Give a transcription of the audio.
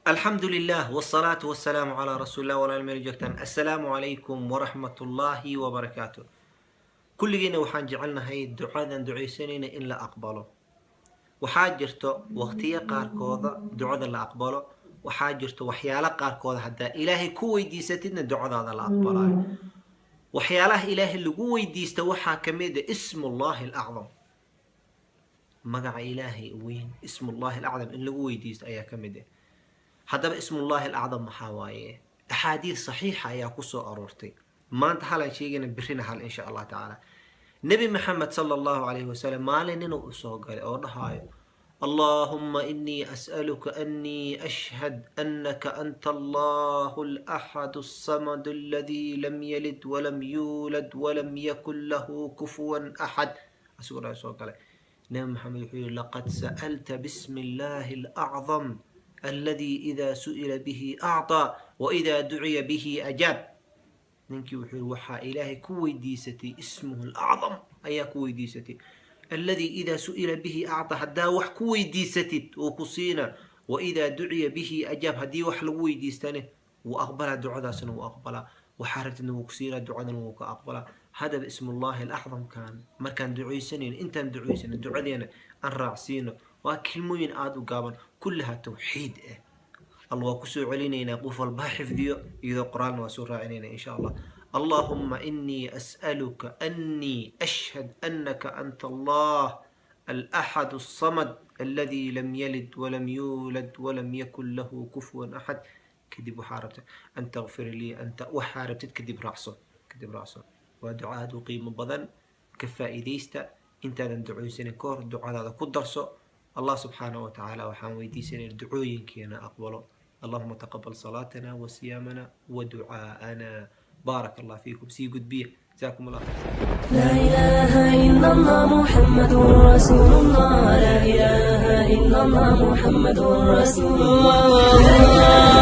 Alxamdulilah wsalaatu wasalaamu calaa rasuulillah. Walaal meel joogtaan, assalaamu calaykum waraxmatullaahi wabarakaatu. Kulligiina waxaan jecelnahay ducadan ducaysanayna in la aqbalo. Waxaa jirto waqtiyo qaarkooda ducada la aqbalo, waxaa jirto waxyaalo qaarkooda haddaa Ilaahay ku weydiisatidna ducadaada la aqbalayo. Waxyaalaha Ilaahay lagu weydiista waxaa kamid a ismullahi alacdam, magaca Ilaahay weyn, ismullahi alacdam in lagu weydiisto ayaa kamid ah. Haddaba ismullahi alacdam maxaa waaye? Axaadiid saxiixa ayaa kusoo aroortay. Maanta halaan sheegayna, birina hal, insha Allah tacaala. Nebi Maxamed sala Allahu calayhi wasalam maalin inuu usoo galay oo dhahaayo: "Allahuma inii as'aluka annii ashhad annaka anta Allahu alaxad alsamad aladi lam yalid walam yuulad walam yakun lahu kufuwan axad." Asigoo dhahay soo galay. Nebi Maxamed wuxuu yihi: "Laqad sa'alta bismi Illahi alacdam aladi ida su'ila bihi acطaa waida duciya bihi ajaab." Ninkii wuxuu yihi: "Waxaa Ilaahay ku weydiisatay ismuhu alacdam ayaa ku weydiisatay, aladi idaa su'ila bihi acطaa, haddaa wax ku weydiisatid uu ku siina, waidaa duciya bihi ajaab, haddii wax lagu weydiistane wuu aqbalaa, ducadaasna wuu aqbalaa, waxaa rabtidna wuu ku siinaa, ducadana wuu ka aqbalaa." Hadaba ismullahi alacdamkan markaan ducaysanayno, intaan ducaysano ducadeena aan raacsiino. Waa kelmooyin aada u gaaban, kullaha tawxiid ah. Alla waa kusoo celinaynaa, qof walba ha xifdiyo, iyadoo qoraalna waa soo raacinayna, insha Allah. Allahuma inii as'aluka annii ashhad annaka anta Allah alaxad alsamad aladi lam yalid walam yuulad walam yakun lahu kufuwan axad. Kadib waxaa rabta an takfir lii anta, waxaa rabtid kadib raacso, kadib raacso. Waa duca aada u qiimo badan, ka faa'iidaysta. Intaadan ducaysanin ka hor ducadaada ku darso. Allah subxaanahu wa tacaala waxaan weydiisanaya ducooyinkeena aqbalo. Allahuma taqabal salaatana wa siyaamana wa ducaa'ana. Baaraka Allah fiikum. Sii gudbiya. Jazaakum Allah khayr. لا إله إلا الله محمد رسول الله، لا إله إلا الله محمد رسول الله، لا إله